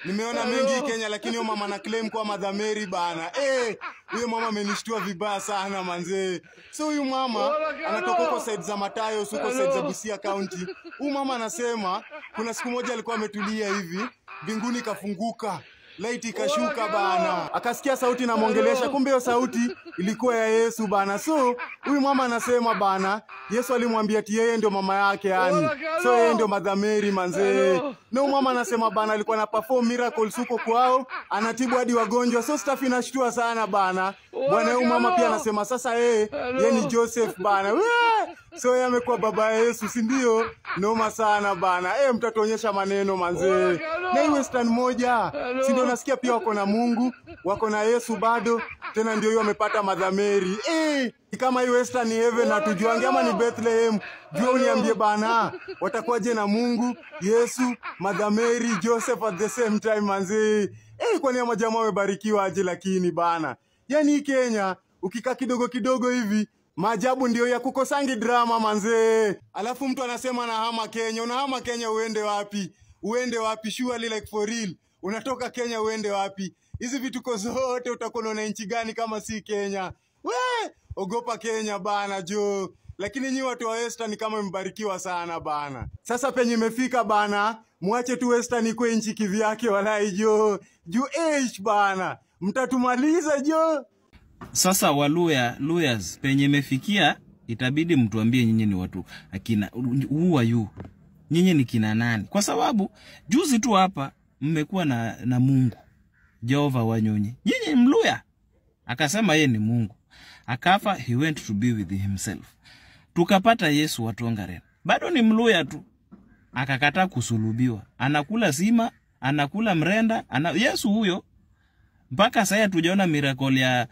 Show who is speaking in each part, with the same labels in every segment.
Speaker 1: Nimeona mengi Kenya, lakini huyo mama na claim kwa Mother Mary bana. Huyo mama amenishtua vibaya sana manze. So huyu mama anatoka huko side za Matayo, huko side za Busia County. Huyu mama anasema kuna siku moja alikuwa ametulia hivi, mbinguni kafunguka, light ikashuka bana. Akasikia sauti inamuongelesha, kumbe hiyo sauti ilikuwa ya Yesu bana. So huyu mama anasema bana, Yesu alimwambia ati yeye ndio mama yake yani. So yeye ndio Mother Mary manze. Na huyu mama anasema bana alikuwa na perform miracles huko kwao, anatibu hadi wagonjwa. So staff inashtua sana bana. Bwana huyu mama pia anasema sasa yeye ni Joseph bana. So yeye amekuwa baba ya Yesu, si ndio? Noma sana bana. Mtatuonyesha maneno manze. Na hii Western moja, si ndio nasikia pia wako na Mungu, wako na Yesu bado, tena ndio hiyo amepata Mother Mary. Kama hii Western heaven hatujuangi ama ni Bethlehem. Jua uniambie bana, watakuwaje na Mungu, Yesu, Mother Mary, Joseph at the same time manze. Kwani ama jamaa wamebarikiwa aje lakini bana. Yaani Kenya ukikaa kidogo kidogo hivi maajabu ndio ya kukosangi drama manze. Alafu mtu anasema nahama Kenya. Unahama Kenya uende wapi? Uende wapi? Surely like for real. Unatoka Kenya uende wapi? Hizi vituko zote utakuwa unaona nchi gani kama si Kenya? We, ogopa Kenya bana jo. Lakini nyi watu wa Western kama mbarikiwa sana bana. Sasa penye imefika bana, muache tu Western ikuwe nchi kivyake walai jo. Ju bana, mtatumaliza jo.
Speaker 2: Sasa Waluya, Luyas, penye imefikia itabidi mtuambie nyinyi ni watu akina, who are you? Nyinyi ni kina nani? Kwa sababu juzi tu hapa mmekuwa na Mungu Jehova Wanyonyi. Nyinyi Mluya. Akasema yeye ni Mungu. Akafa, he went to be with himself. Tukapata Yesu wa Tongaren. Bado ni Mluya tu. Akakataa kusulubiwa. Anakula sima, anakula mrenda, Yesu huyo mpaka sasa hatujaona miracle ya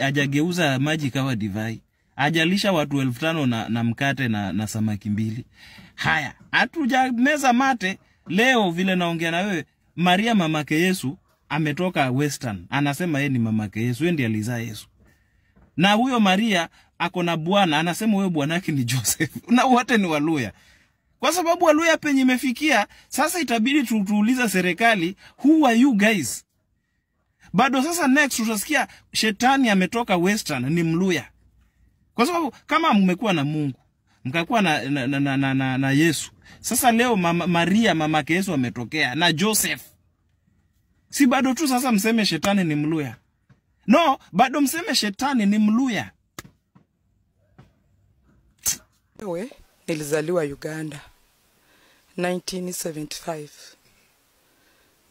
Speaker 2: hajageuza maji kawa divai. Hajalisha watu 5,000 na mkate na samaki 2. Haya, hatujameza mate. Leo vile naongea na wewe, Maria mamake Yesu ametoka Western. Anasema yeye ni mamake Yesu, yeye ndiye alizaa Yesu. Na huyo Maria ako na bwana, anasema huyo bwana yake ni Joseph. Na wote ni Waluya. Kwa sababu Waluya penye imefikia, sasa itabidi tuulize serikali, who are you guys? Bado sasa next utasikia shetani ametoka Western ni Mluya. Kwa sababu kama mmekuwa na Mungu, mkakuwa na Yesu. Sasa leo Maria mamake Yesu ametokea na Joseph. Si bado tu sasa mseme shetani ni Mluya. No, bado mseme shetani ni Mluya.
Speaker 3: Wewe nilizaliwa Uganda 1975.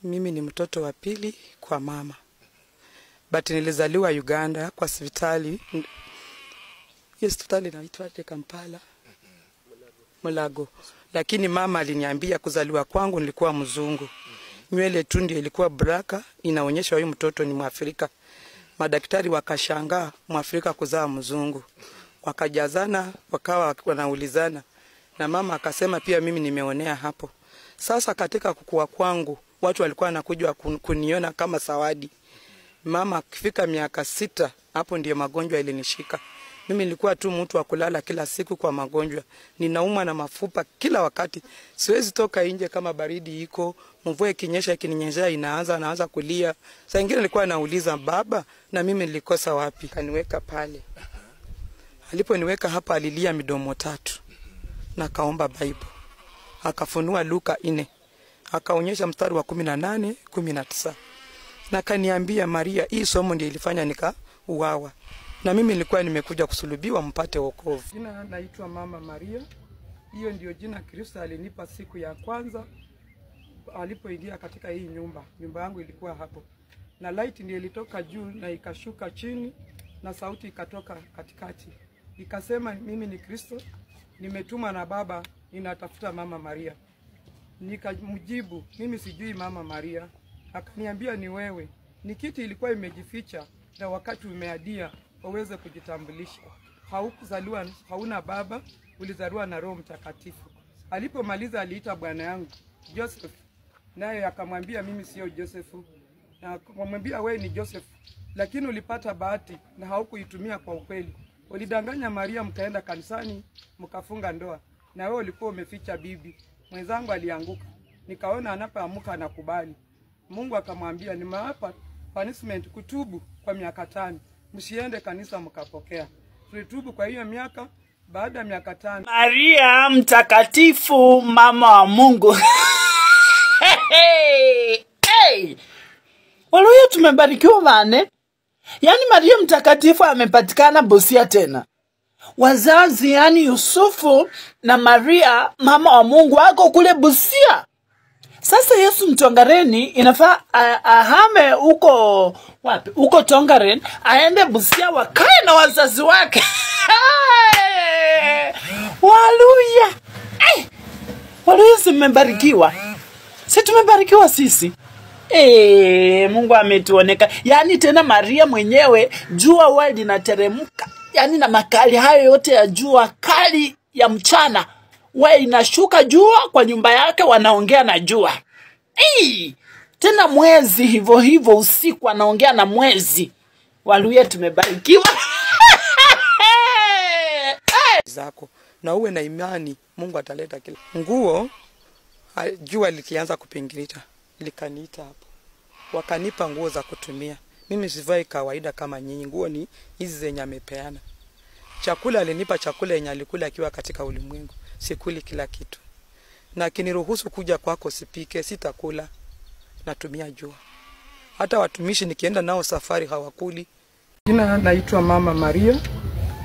Speaker 3: Mimi ni mtoto wa pili kwa mama. But nilizaliwa Uganda kwa hospitali. Hiyo hospitali inaitwa Kampala. Mulago. Lakini mama aliniambia kuzaliwa kwangu nilikuwa mzungu. Nywele tu ndio ilikuwa braka, inaonyesha huyu mtoto ni Mwafrika. Madaktari wakashangaa Mwafrika kuzaa mzungu. Wakajazana, wakawa wanaulizana. Na mama akasema pia mimi nimeonea hapo. Sasa katika kukua kwangu watu walikuwa wanakuja kuniona kama zawadi. Mama akifika miaka 6 hapo ndiyo magonjwa ilinishika. Mimi nilikuwa tu mtu wa kulala kila siku kwa magonjwa. Ninauma na mafupa kila wakati. Siwezi toka nje kama baridi iko, mvua ikinyesha ikininyeshea inaanza naanza kulia. Saa nyingine nilikuwa nauliza baba na mimi nilikosa wapi? Kaniweka pale. Aliponiweka hapa alilia midomo 3 na kaomba Bible. Akafunua Luka 4. Akaonyesha mstari wa 18, 19. Na kaniambia Maria, hii somo ndiyo ilifanya nikauawa. Na mimi nilikuwa nimekuja kusulubiwa mpate wokovu. Jina naitwa Mama Maria. Hiyo ndio jina Kristo alinipa siku ya kwanza alipoingia katika hii nyumba. Nyumba yangu ilikuwa hapo. Na light ndio ilitoka juu na ikashuka chini na sauti ikatoka katikati. Ikasema mimi ni Kristo, nimetuma na Baba, ninatafuta Mama Maria. Nikamjibu mimi sijui Mama Maria. Akaniambia ni wewe. Ni kiti ilikuwa imejificha na wakati umeadia waweze kujitambulisha. Haukuzaliwa, hauna baba, ulizaliwa na Roho Mtakatifu. Alipomaliza aliita bwana yangu Joseph, naye akamwambia mimi sio Joseph. Na akamwambia wewe ni Joseph, lakini ulipata bahati na haukuitumia kwa ukweli. Ulidanganya Maria, mkaenda kanisani mkafunga ndoa, na wewe ulikuwa umeficha bibi. Mwenzangu alianguka. Nikaona anapoamka anakubali. Mungu akamwambia nimewapa punishment kutubu kwa miaka 5. Msiende kanisa mkapokea. Tulitubu kwa hiyo miaka, baada ya miaka 5.
Speaker 4: Maria mtakatifu mama wa Mungu. Hey, hey. Waluya tumebarikiwa mane. Yaani Maria mtakatifu amepatikana Busia tena. Wazazi yani Yusufu na Maria mama wa Mungu wako kule Busia. Sasa Yesu Mtongareni inafaa ahame huko wapi? Huko Tongaren aende Busia wakae na wazazi wake. Waluya. Hey! Waluya tumebarikiwa. Si tumebarikiwa sisi. Mungu ametuoneka. Yaani tena Maria mwenyewe jua huwa linateremka. Yaani na makali hayo yote ya jua kali ya mchana. Wa inashuka jua kwa nyumba yake wanaongea na jua. Tena mwezi hivyo hivyo usiku anaongea na mwezi. Waluya tumebarikiwa.
Speaker 3: Zako na uwe na imani Mungu ataleta kila. Nguo jua likianza kupingilita likaniita hapo. Wakanipa nguo za kutumia. Mimi sivai kawaida kama nyinyi, nguo ni hizi zenye amepeana. Chakula alinipa chakula yenye alikula akiwa katika ulimwengu. Sikuli kila kitu. Na akiniruhusu kuja kwako sipike, sitakula. Natumia jua. Hata watumishi nikienda nao safari hawakuli. Jina naitwa Mama Maria.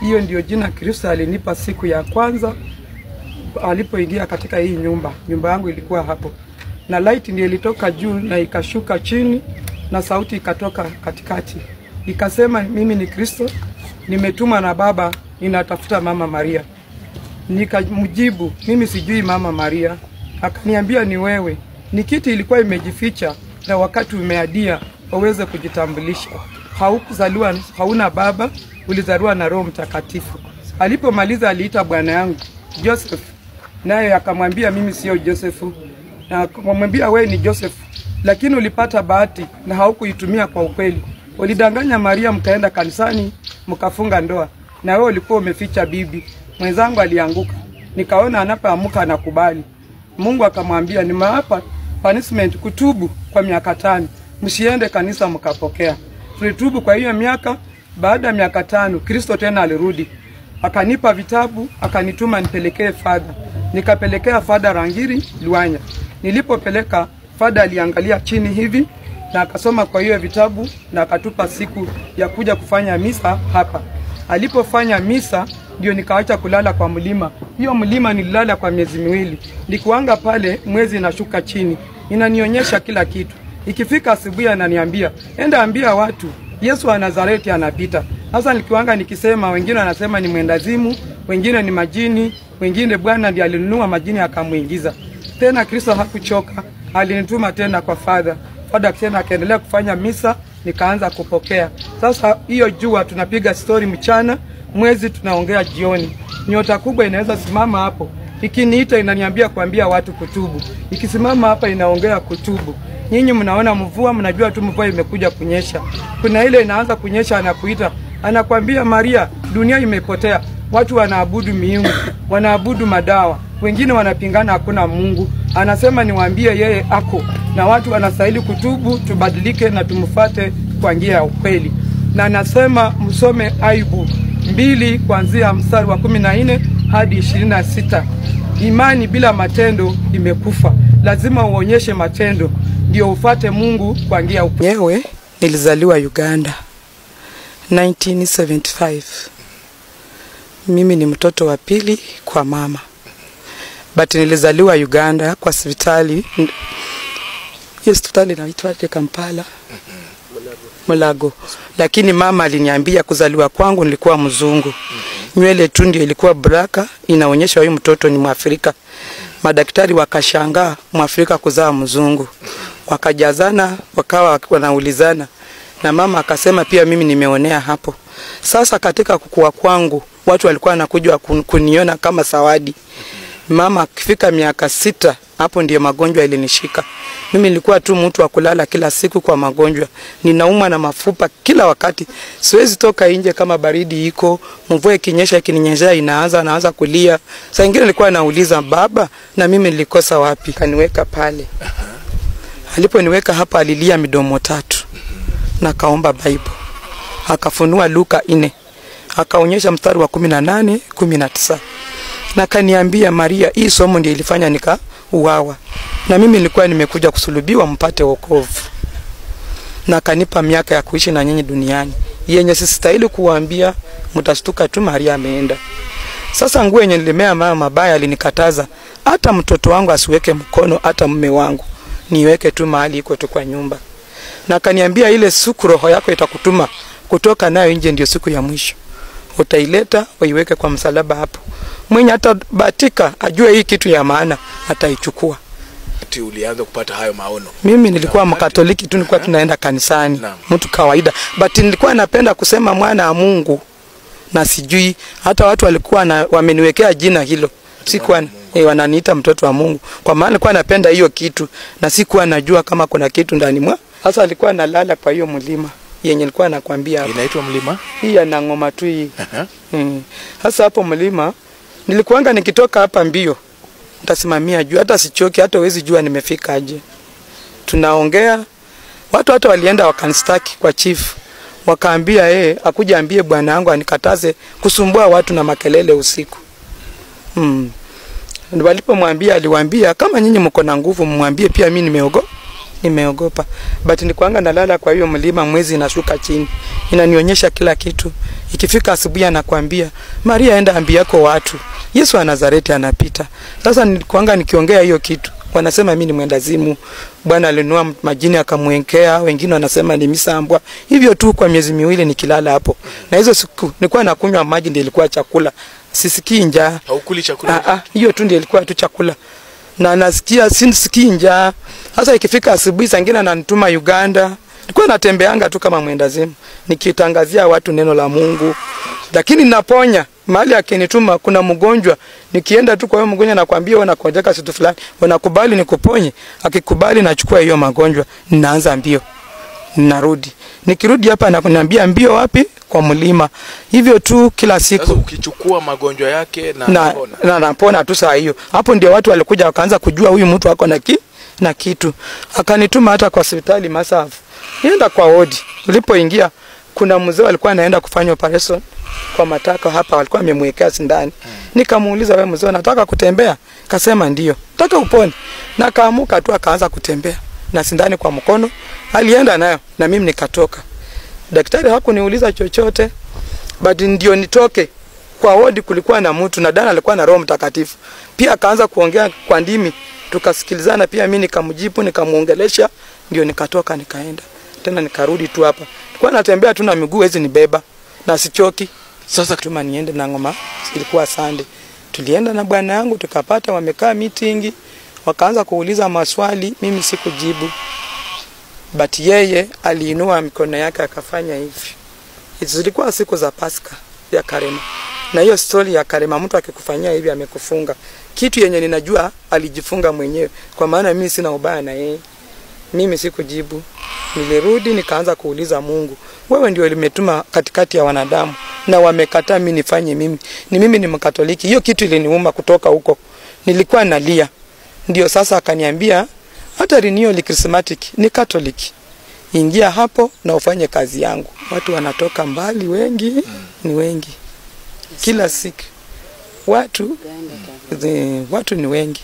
Speaker 3: Hiyo ndio jina Kristo alinipa siku ya kwanza alipoingia katika hii nyumba. Nyumba yangu ilikuwa hapo. Na light ndio ilitoka juu na ikashuka chini na sauti ikatoka katikati. Ikasema mimi ni Kristo, nimetuma na Baba, ninatafuta Mama Maria. Nikamjibu mimi sijui Mama Maria. Akaniambia ni wewe. Ni kiti ilikuwa imejificha na wakati umeadia waweze kujitambulisha. Haukuzaliwa, hauna baba, ulizaliwa na Roho Mtakatifu. Alipomaliza aliita bwana yangu Joseph, naye akamwambia mimi sio Joseph. Na akamwambia wewe ni Joseph, lakini ulipata bahati na haukuitumia kwa ukweli. Ulidanganya Maria, mkaenda kanisani mkafunga ndoa, na wewe ulikuwa umeficha bibi. Mwenzangu alianguka, nikaona anapoamka anakubali. Mungu akamwambia nimewapa punishment kutubu kwa miaka 5. Msiende kanisa mkapokea. Tulitubu kwa hiyo miaka, baada ya miaka 5 Kristo tena alirudi. Akanipa vitabu, akanituma nipelekee Father. Nikapelekea Father Rangiri Luanya. Nilipopeleka Father aliangalia chini hivi na akasoma kwa hiyo vitabu na akatupa siku ya kuja kufanya misa hapa. Alipofanya misa ndio nikaacha kulala kwa mlima. Hiyo mlima nililala kwa miezi 2. Nikuanga pale mwezi inashuka chini, inanionyesha kila kitu. Ikifika asubuhi ananiambia, enda ambia watu Yesu wa Nazareti anapita. Sasa nikiwanga nikisema, wengine wanasema ni mwendazimu, wengine ni majini, wengine Bwana ndiye alinunua majini akamuingiza. Tena Kristo hakuchoka, alinituma tena kwa Father. Father tena akaendelea kufanya misa, nikaanza kupokea. Sasa hiyo jua tunapiga story mchana, mwezi tunaongea jioni. Nyota kubwa inaweza simama hapo. Ikiniita inaniambia kuambia watu kutubu. Ikisimama hapa inaongea kutubu. Nyinyi mnaona mvua, mnajua tu mvua imekuja kunyesha. Kuna ile inaanza kunyesha anakuita, anakuambia Maria, dunia imepotea. Watu wanaabudu miungu, wanaabudu madawa. Wengine wanapingana hakuna Mungu. Anasema niwaambie yeye ako na watu wanastahili kutubu, tubadilike na tumfuate kwa njia ya ukweli. Na anasema msome Ayubu 2 kuanzia mstari wa 14 hadi 26. Imani bila matendo imekufa. Lazima uonyeshe matendo ndio ufate Mungu kwa njia ya ukweli. Nyewe nilizaliwa Uganda 1975. Mimi ni mtoto wa pili kwa mama. But nilizaliwa Uganda kwa hospitali. Hiyo hospitali inaitwa Kampala. Mulago. Lakini mama aliniambia kuzaliwa kwangu nilikuwa mzungu. Nywele tu ndio ilikuwa braka, inaonyesha huyu mtoto ni Mwafrika. Madaktari wakashangaa Mwafrika kuzaa mzungu. Wakajazana, wakawa wanaulizana. Na mama akasema pia mimi nimeonea hapo. Sasa katika kukua kwangu watu walikuwa wanakuja kuniona kama zawadi. Mama akifika miaka 6 Hapo ndio magonjwa ilinishika. Mimi nilikuwa tu mtu wa kulala kila siku kwa magonjwa. Ninauma na mafupa kila wakati. Siwezi toka nje kama baridi iko, mvua ikinyesha ikininyeshea inaanza naanza kulia. Saa nyingine nilikuwa nauliza baba, na mimi nilikosa wapi? Kaniweka pale. Aliponiweka hapa alilia midomo tatu. Na kaomba Bible. Akafunua Luka 4. Akaonyesha mstari wa 18, 19. Na kaniambia, Maria, hii somo ndio ilifanya nikauawa. Na mimi nilikuwa nimekuja kusulubiwa mpate wokovu. Na kanipa miaka ya kuishi na nyinyi duniani. Yenye sistahili kuwaambia, mtashtuka tu Maria ameenda. Sasa nguo yenye nilimea mama mabaya alinikataza, hata mtoto wangu asiweke mkono, hata mume wangu. Niweke tu mahali iko tu kwa nyumba. Na kaniambia ile siku roho yako itakutuma kutoka nayo nje ndio siku ya mwisho. Utaileta uiweke kwa msalaba hapo. Mwenye atabatika ajue hii kitu ya maana ataichukua.
Speaker 5: Ulianza kupata hayo maono?
Speaker 3: Mimi nilikuwa Mkatoliki tu, nilikuwa tunaenda kanisani, mtu kawaida. But nilikuwa napenda kusema mwana wa Mungu. Na sijui hata watu walikuwa na wameniwekea jina hilo. Sikuwa wananiita mtoto wa Mungu. Kwa maana nilikuwa napenda hiyo kitu na sikuwa najua kama kuna kitu ndani mwa. Sasa alikuwa analala kwa hiyo mlima yenye nilikuwa nakwambia hapo.
Speaker 5: Inaitwa mlima?
Speaker 3: Hii ya Ngoma tu hii. Sasa hapo mlima nilikuanga nikitoka hapa mbio nitasimamia juu, hata sichoki, hata huwezi jua nimefika aje. Tunaongea, watu hata walienda wakanistaki kwa chief. Wakaambia yeye akuja ambie bwana wangu anikataze kusumbua watu na makelele usiku. Walipomwambia aliwaambia kama nyinyi mko na nguvu mmwambie pia mimi nimeogopa. But nilikuanga nalala kwa hiyo mlima, mwezi inashuka chini. Inanionyesha kila kitu. Ikifika asubuhi anakuambia, Maria enda ambia yako watu. Yesu wa Nazareti anapita. Sasa nilikuanga nikiongea hiyo kitu, wanasema mimi ni mwendazimu. Bwana alinua majini akamwekea, wengine wanasema ni misambwa. Hivyo tu kwa miezi miwili nikilala hapo. Na hizo siku nilikuwa nakunywa maji ndio ilikuwa chakula. Sisikii njaa.
Speaker 5: Haukuli chakula?
Speaker 3: Hiyo tu ndio ilikuwa tu chakula. Na nasikia sisikii njaa. Sasa ikifika asubuhi saa nyingine ananituma Uganda. Nilikuwa natembeanga tu kama mwendazimu, nikitangazia watu neno la Mungu. Lakini naponya. Mahali akinituma kuna mgonjwa, nikienda tu kwa huyo mgonjwa nakwambia unakonjeka situ fulani, wanakubali nikuponye. Akikubali nachukua hiyo magonjwa, ninaanza mbio. Ninarudi. Nikirudi hapa ananiambia mbio wapi? Kwa mlima. Hivyo tu kila siku.
Speaker 5: Sasa ukichukua magonjwa yake na napona.
Speaker 3: Na napona tu saa hiyo. Hapo ndio watu walikuja wakaanza kujua huyu mtu ako na kitu. Akanituma hata kwa hospitali Masafu. Nienda kwa wodi. Nilipoingia kuna mzee alikuwa anaenda kufanya operation kwa matako hapa, alikuwa amemwekea sindani. Nikamuuliza, wewe mzee unataka kutembea? Akasema ndio. Nataka upone. Na akaamuka tu akaanza kutembea na sindani kwa mkono. Alienda nayo na mimi nikatoka. Daktari hakuniuliza chochote. But ndio nitoke kwa wodi kulikuwa na mtu na dana alikuwa na Roho Mtakatifu. Pia akaanza kuongea kwa ndimi, tukasikilizana, pia mimi nikamjibu, nikamuongelesha, ndio nikatoka nikaenda. Tena nikarudi tu hapa. Nilikuwa natembea tu na miguu hizi nibeba na sichoki. Sasa tuma niende na Ngoma, ilikuwa Sunday. Tulienda na bwana yangu tukapata wamekaa meeting, wakaanza kuuliza maswali, mimi sikujibu. But yeye aliinua mikono yake akafanya hivi. Zilikuwa siku za Pasaka ya Karema. Na hiyo story ya Karema, mtu akikufanyia hivi amekufunga. Kitu yenye ninajua alijifunga mwenyewe, kwa maana mimi sina ubaya na yeye. Mimi sikujibu. Nilirudi nikaanza kuuliza Mungu, wewe ndio ulimetuma katikati ya wanadamu na wamekataa mimi nifanye mimi. Ni mimi ni Mkatoliki. Hiyo kitu iliniuma kutoka huko. Nilikuwa nalia. Ndio sasa akaniambia hata renewal charismatic ni Catholic. Ingia hapo na ufanye kazi yangu. Watu wanatoka mbali wengi, ni wengi. Kila siku watu ni wengi.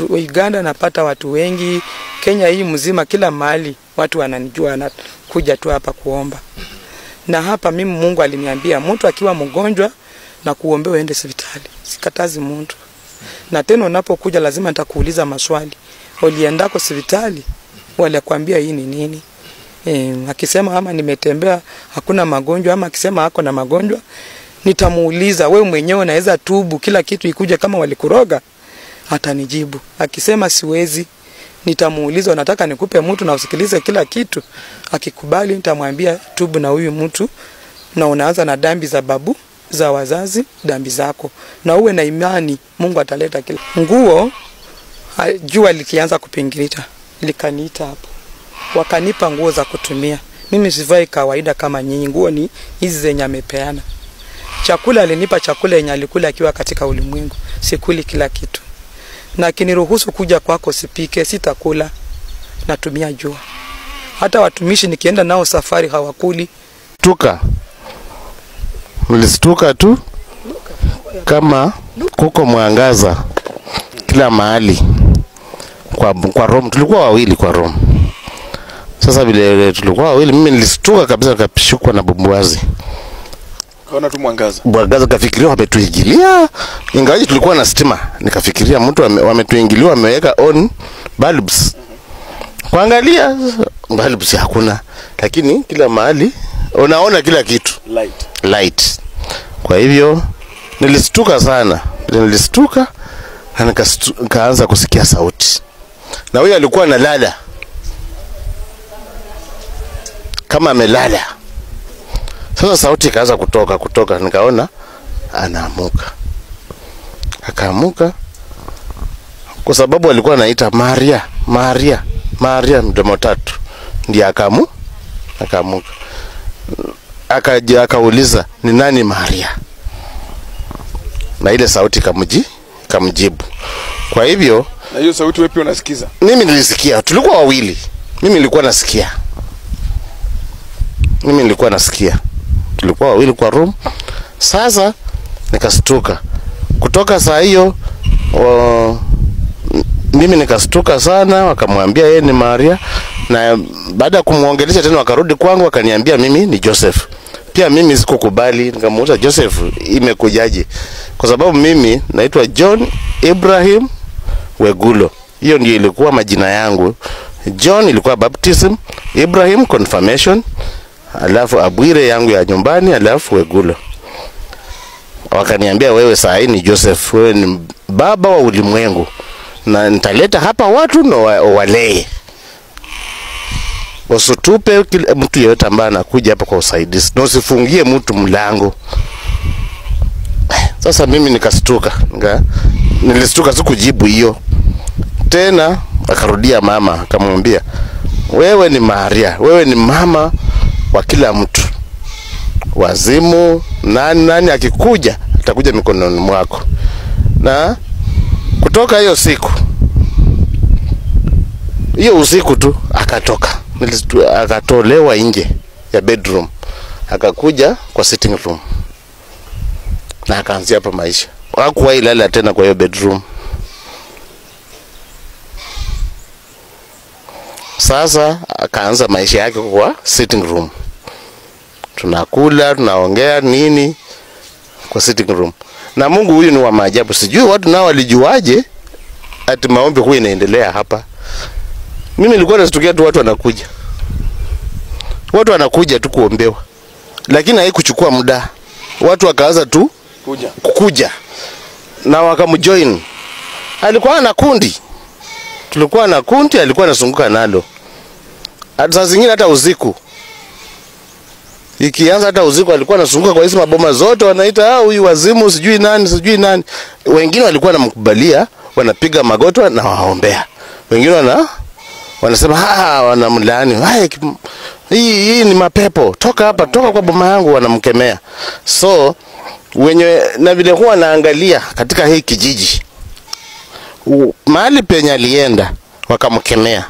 Speaker 3: Uganda napata watu wengi, Kenya hii mzima kila mahali watu wananijua na kuja tu hapa kuomba. Na hapa mimi Mungu aliniambia mtu akiwa mgonjwa na kuombea uende hospitali. Sikatazi mtu. Na tena unapokuja lazima nitakuuliza maswali. Uliendako hospitali walikwambia hii ni nini? Akisema ama nimetembea hakuna magonjwa, ama akisema hako na magonjwa, nitamuuliza wewe mwenyewe unaweza tubu kila kitu ikuje kama walikuroga? Atanijibu. Akisema siwezi, nitamuuliza nataka nikupe mtu na usikilize kila kitu. Akikubali nitamwambia tubu na huyu mtu, na unaanza na dhambi za babu, za wazazi, dhambi zako. Na uwe na imani Mungu ataleta kila. Nguo Jua likianza kupingirita likaniita hapo, wakanipa nguo za kutumia. Mimi sivai kawaida kama nyinyi, nguo ni hizi zenye amepeana. Chakula alinipa chakula yenye alikula akiwa katika ulimwengu, sikuli kila kitu. Na akiniruhusu kuja kwako sipike, sitakula, natumia jua. Hata watumishi nikienda nao safari hawakuli.
Speaker 6: Tuka nilistuka tu kama kuko mwangaza kila mahali kwa room. Tulikuwa wawili kwa room. Sasa vile tulikuwa wawili, mimi nilistuka kabisa, nikashukwa na bumbuazi.
Speaker 5: Kaona tu mwangaza.
Speaker 6: Mwangaza, kafikiria wametuingilia, ingawaje tulikuwa na stima. Nikafikiria mtu wametuingilia, wameweka on bulbs. Kuangalia bulbs hakuna, lakini kila mahali unaona kila kitu. Light. Kwa hivyo nilistuka sana. Nilistuka na nikaanza kusikia sauti. Na huyo alikuwa analala. Kama amelala. Sasa sauti ikaanza kutoka, nikaona anaamuka. Akaamuka kwa sababu alikuwa anaita Maria, Maria, Maria mdomo tatu. Ndiye akaamuka. Akaja akauliza ni nani Maria? Na ile sauti ikamjibu. Kwa hivyo,
Speaker 5: na hiyo sauti wewe pia unasikiza?
Speaker 6: Mimi nilisikia, tulikuwa wawili. Mimi nilikuwa nasikia. Tulikuwa wawili kwa room. Sasa nikastuka. Kutoka saa hiyo mimi nikastuka sana, wakamwambia yeye ni Maria, na baada ya kumuongelesha tena wakarudi kwangu wakaniambia mimi ni Joseph. Pia mimi sikukubali, nikamuuliza Joseph imekujaje? Kwa sababu mimi naitwa John Ibrahim Wegulo. Hiyo ndio ilikuwa majina yangu. John ilikuwa baptism, Ibrahim confirmation, alafu Abwire yangu ya nyumbani, alafu Wegulo. Wakaniambia wewe saa hii ni Joseph, wewe ni baba wa ulimwengu, na nitaleta hapa watu na walee. Usitupe mtu yeyote ambaye anakuja hapa kwa usaidizi, na usifungie mtu mlango. Sasa mimi nikastuka, nilistuka sikujibu hiyo. Tena akarudia mama akamwambia wewe ni Maria, wewe ni mama wa kila mtu. Wazimu nani nani akikuja atakuja mikononi mwako. Na kutoka hiyo siku, hiyo usiku tu akatoka. Akatolewa nje ya bedroom, akakuja kwa sitting room, na akaanzia hapa maisha. Hakuwahi lala tena kwa hiyo bedroom. Sasa akaanza maisha yake kwa sitting room. Tunakula, tunaongea nini kwa sitting room. Na Mungu huyu ni wa maajabu. Sijui watu nao walijuaje ati maombi huyu inaendelea hapa. Mimi nilikuwa nasikia tu watu wanakuja. Watu wanakuja tu kuombewa. Lakini haikuchukua muda. Watu wakaanza tu kukuja. Na wakamjoin. Alikuwa na kundi. Tulikuwa na kundi, alikuwa anazunguka nalo. Hata zingine hata usiku. Ikianza hata usiku alikuwa anazunguka kwa hizo maboma zote, wanaita huyu wazimu sijui nani sijui nani. Wengine walikuwa wanamkubalia, wanapiga magoti na waombea. Wengine wanasema wanamlaani. Hii ni mapepo. Toka hapa, toka kwa boma yangu, wanamkemea. So wenye na vile huwa naangalia katika hii kijiji, mahali penye alienda wakamkemea,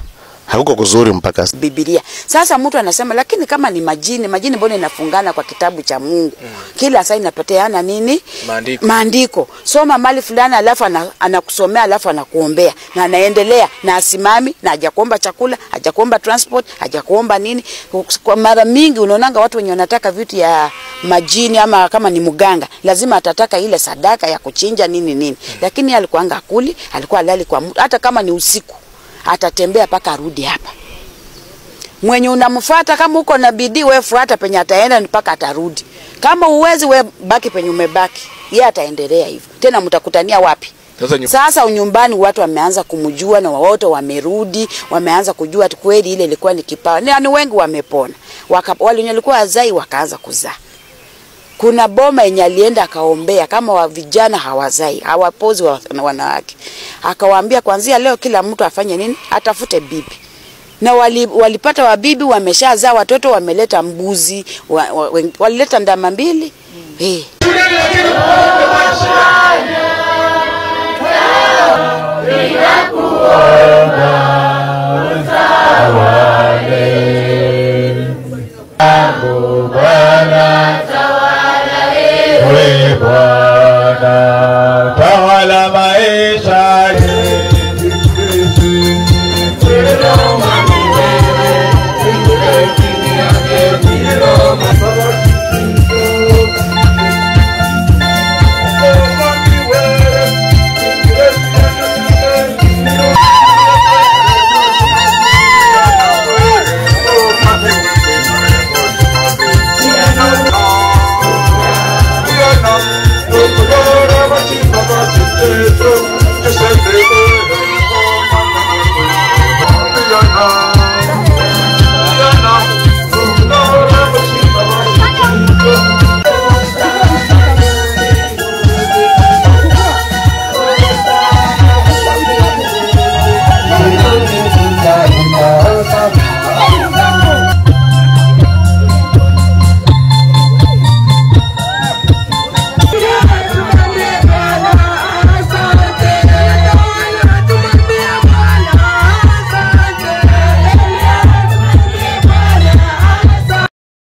Speaker 6: hakuko kuzuri mpaka
Speaker 7: Biblia. Sasa mtu anasema lakini kama ni majini, majini mbona inafungana kwa kitabu cha Mungu? Kila saa inapoteana nini?
Speaker 5: Maandiko.
Speaker 7: Maandiko. Soma mali fulani alafu anakusomea alafu anakuombea na anaendelea na asimami na hajakuomba chakula, hajakuomba transport, hajakuomba nini. Kwa mara mingi unaonanga watu wenye wanataka vitu ya majini ama kama ni mganga, lazima atataka ile sadaka ya kuchinja nini nini. Lakini alikuwa akuli, alikuwa alali kwa mtu hata kama ni usiku. Atatembea paka arudi hapa. Mwenye unamfuata kama uko na bidii wewe fuata penye ataenda mpaka atarudi. Kama uwezi wewe baki penye umebaki. Yeye ataendelea hivyo. Tena mtakutania wapi? Sasa nyumbani watu wameanza kumjua na wote wamerudi, wameanza kujua kweli ile ilikuwa ni kipawa. Na ni wengi wamepona. Wale walikuwa wazai wakaanza kuzaa. Kuna boma yenye alienda akaombea kama wa vijana hawazai, hawapozi wanawake. Akawaambia kuanzia leo kila mtu afanye nini? Atafute bibi. Na walipata wabibi, wameshazaa watoto, wameleta mbuzi, walileta ndama 2. Eh.